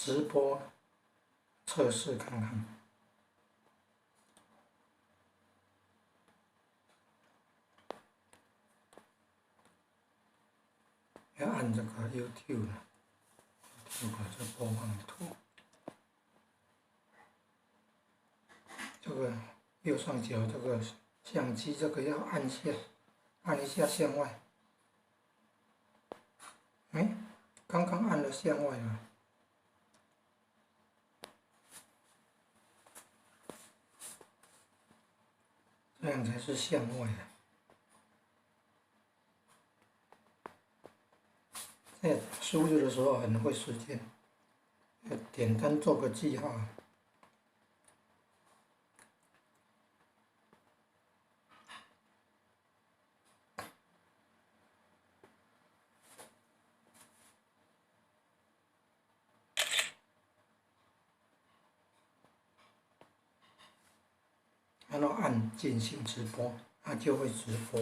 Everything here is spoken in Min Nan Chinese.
直播測試看看。要按這個 YouTube，YouTube 這播放圖，這個右上角這個相機這個要按下，按一下向外。哎，剛剛按了向外了。這樣才是向外的。在輸入的時候很費時間，要簡單做個記號。然後按進行直播，它就會直播。